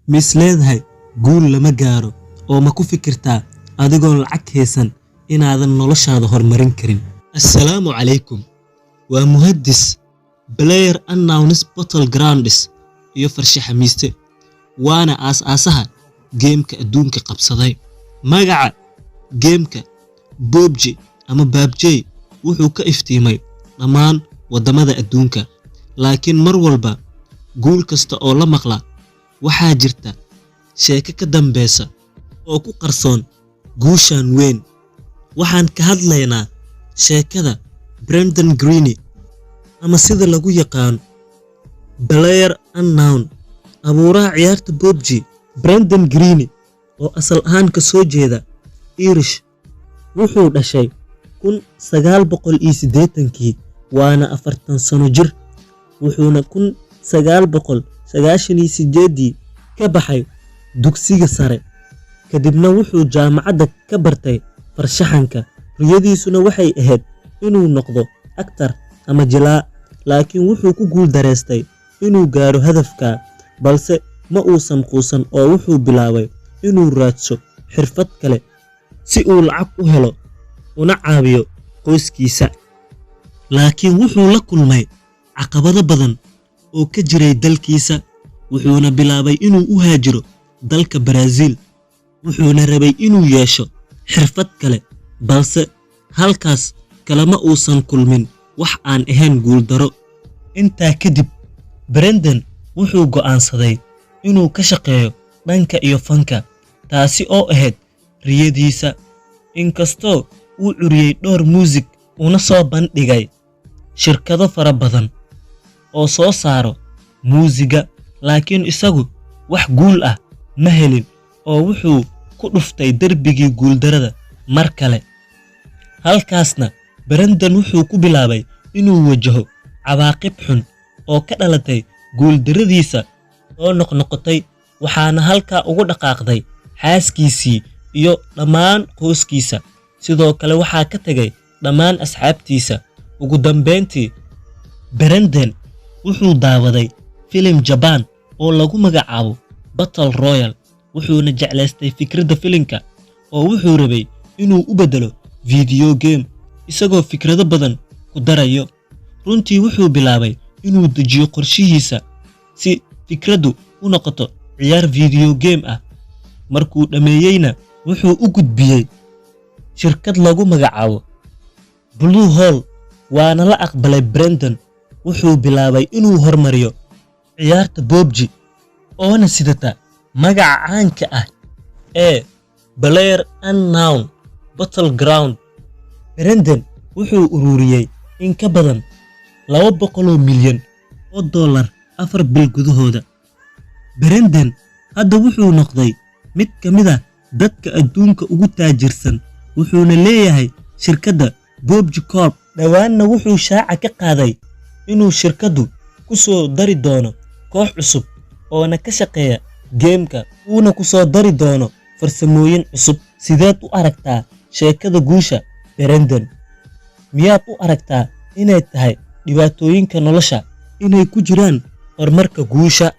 Ma is leedahay guul lama gaaro, oo ma ku fikirtaa adigoon lacag haysan inaadan noloshaada horumarin karin? Assalaamu calaykum. Waa muhandis PlayerUnknown's Battlegrounds iyo farshaxaniiste, waana aas-aasaha game-ka adduunka qabsaday. Magaca game-ka PUBG ama PUBG wuxuu ka iftiimay dhammaan waddamada adduunka. Laakiin mar walba guul kasta oo la maqla, waxaa jirta sheeko ka dambeysa oo ku qarsoon guushan weyn. Waxaan ka hadlaynaa sheekada Brendan Greene, ama sida lagu yaqaan PlayerUnknown, abuuraha ciyaarta PUBG. Brendan Greene, oo asal ahaan ka soo jeeda Irish, wuxuu dhashay 1980kii, waana 40 sano jir, wuxuuna 1998dii ka baxay dugsiga sare. Kadibna wuxuu jaamacadda ka bartay farshaxanka. Riyadiisuna waxay ahayd inuu noqdo actor ama jilaa, laakiin wuxuu ku guuldareystay inuu gaaro hadafka. Balse ma uusan quusan, oo wuxuu bilaabay inuu raadsho xirfad kale si uu lacag u helo una caawiyo qoyskiisa. Laakiin wuxuu la kulmay caqabado badan oo ka jiray dalkiisa, wuxuuna bilaabay inuu u haajiro dalka Brazil. Wuxuuna rabay inuu yeesho xirfad kale, balse halkaas kalama uusan kulmin wax aan ahayn guuldaro. Intaa kadib, Brendan wuxuu go'aansaday inuu ka shaqeeyo dhanka iyo fanka, taasi oo ahayd riyadiisa. Inkastoo uu curiyey dhowr muusig una soo bandhigay shirkado fara badan oo soo saaro muusiga, laakiin isagu wax guul ah ma helin, oo wuxuu ku dhuftay derbigii guuldarrada mar kale. Halkaasna Brendan wuxuu ku bilaabay inuu wajaho cawaaqib xun oo ka dhalatay guuldarradiisa soo noqnoqotay, waxaana halkaa ugu dhaqaaqday xaaskiisii iyo dhammaan qoyskiisa. Sidoo kale waxaa ka tegay dhammaan asxaabtiisa. Ugu dambeyntii, Brendan wuxuu daawaday filim Jabaan oo lagu magacaabo Battle Royale, wuxuuna jeclaystay fikradda filimka, oo wuxuu rabay inuu u beddelo video game isagoo fikrado badan ku darayo. Runtii wuxuu bilaabay inuu dejiyo qorshihiisa si fikraddu u noqoto ciyaar video game ah. Markuu dhammeeyeyna, wuxuu u gudbiyey shirkad lagu magacaabo Bluehole, waana la aqbalay. Brendan wuxuu bilaabay inuu horumariyo ciyaarta PUBG, oona sidata magaca caanka ah ee PlayerUnknown Battleground. Brendan wuxuu ururiyey in ka badan $200 milyan 4 bil gudahooda. Brendan hadda wuxuu noqday mid ka mid ah dadka adduunka ugu taajirsan, wuxuuna leeyahay shirkadda PUBG Corp. Dhowaanna wuxuu shaaca ka qaaday inuu shirkaddu ku soo dari doono koox cusub oona ka shaqeeya game-ka, uuna ku soo dari doono farsamooyin cusub. Sideed u aragtaa sheekada guusha Brendan? Miyaad u aragtaa inay tahay dhibaatooyinka nolosha inay ku jiraan horumarka guusha?